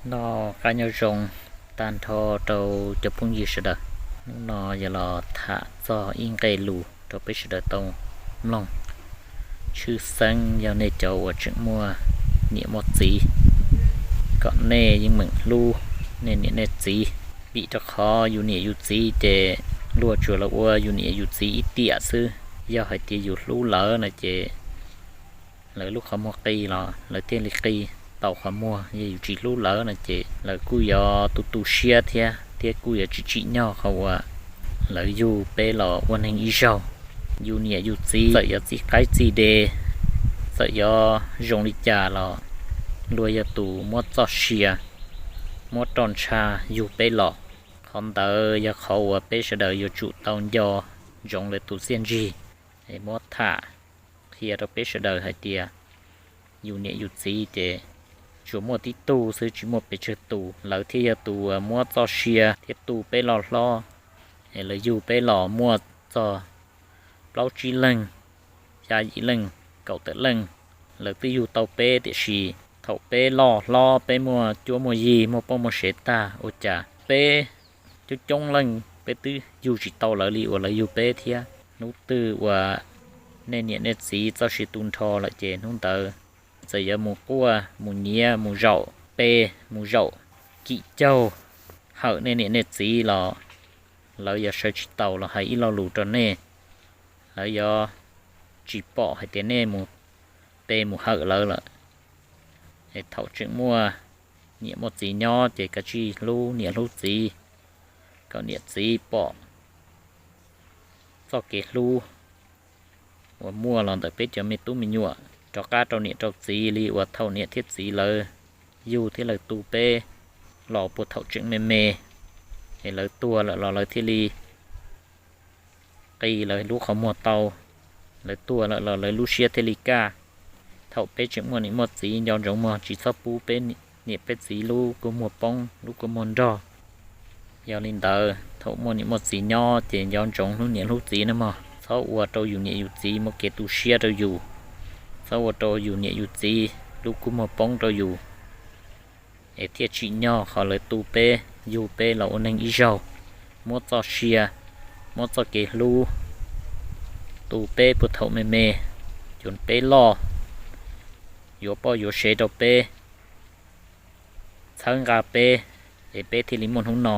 Noj qab nyob zoo tag nrho rau cov phooj ywg sawv daws. Hnub no yog los tham txog ib nqe lus rau peb sawv daws tau mloog. Tshwj xeeb yog nej cov uas tseem muaj niam muaj txiv, kom nej yeej meem hlub nej niam nej txiv, vim rau qhov yus niam yus txiv ces luag tsuas los ua yus niam yus txiv ib tiam xwb. Yog hais tias yus hlub lawv no ces lawv lub qhov muag qi los lawv thiaj li qi tau qhov muag, yog yus tsis hlub lawv no ces lawv kuj yuav tu tu siab thiab, thiab kuj yuav tsis tsim nyog qhov uas lawv yug peb los ua neeg ib zaug. Yus niam yus txiv txawm yuav txij qaib txij de, txawm yuav zoo li cas los luag yog tus muab txoj sia, muab roj ntsha yug peb los. Qhov ntawd yog qhov uas peb sawv daws yuav tsum tau nco ntsoov lawv tus txiaj ntsig. Es muab tham qhia rau peb sawv daws hais tias yus niam yus txiv ces tsuas muaj tib tug xwb, tsis muaj pes tsawg tus. Lawv thiaj yog tus uas muab txoj sia thiab tu peb loj hlob. Es lawv yug peb los muaj txog plaub tsib leeg, xya yim leej, kaum tawm leej. Lawv twb yug tau peb, tiam sis thaum peb loj hlob peb muaj cuab muaj yig, muaj poj muaj sev tag, ua cas peb coob coob leej peb twb yug tsis tau lawv li uas lawv yug peb thiab. Hnub twg uas nej niam nej txiv txoj sia tu nrho lawm ces hnub ntawd txawm yuav mus quaj mus nyiav mus zaum pe, mus zaum kim caug hawm nej niam nej txiv los lawv yuav sawv tsis taus los hais ib lo lus rau nej. Lawv yuav tsis pom hais tias nej mus pe mus hawm lawv lawm. Es thaum tseem muaj niam muaj txiv nyob ces kav tsij hlub niam hlub txiv, kom niam txiv pom txoj kev hlub uas muaj los ntawm peb cov me tub me nyuam rov qab rau niam rau txiv li uas thaum niam thiab txiv lawv yug thiab lawv tu peb los puag thaum tseem me me, es lawv tuag lawm los lawv thiaj li qi lawv lub qhov muag tau. Lawv tuag lawm los lawv lub siab thiaj li kaj. Thaum peb tseem muaj niam muaj txiv nco ntsoov mog, tsis txhob pub peb niam peb txiv lub kua muag poob lub kua muag nrog. Yog li ntawd thaum muaj niam muaj txiv nyob ces nco ntsoov hlub niam hlub txiv na mog. Txhob ua rau yus niam yus txiv muaj kev tu siab rau yus, txhob ua rau yus niam yus txiv lub kua muag poob rau yus, es thiaj tsim nyog qhov lawv tu peb, yug peb los ua neeg ib zaug, muab txoj sia, muab txoj kev hlub tu peb puag thaum me me, cuag peb loj, yuav poj yuav sev rau peb, txhawb nqa peb, es peb thiaj li muaj hnub no.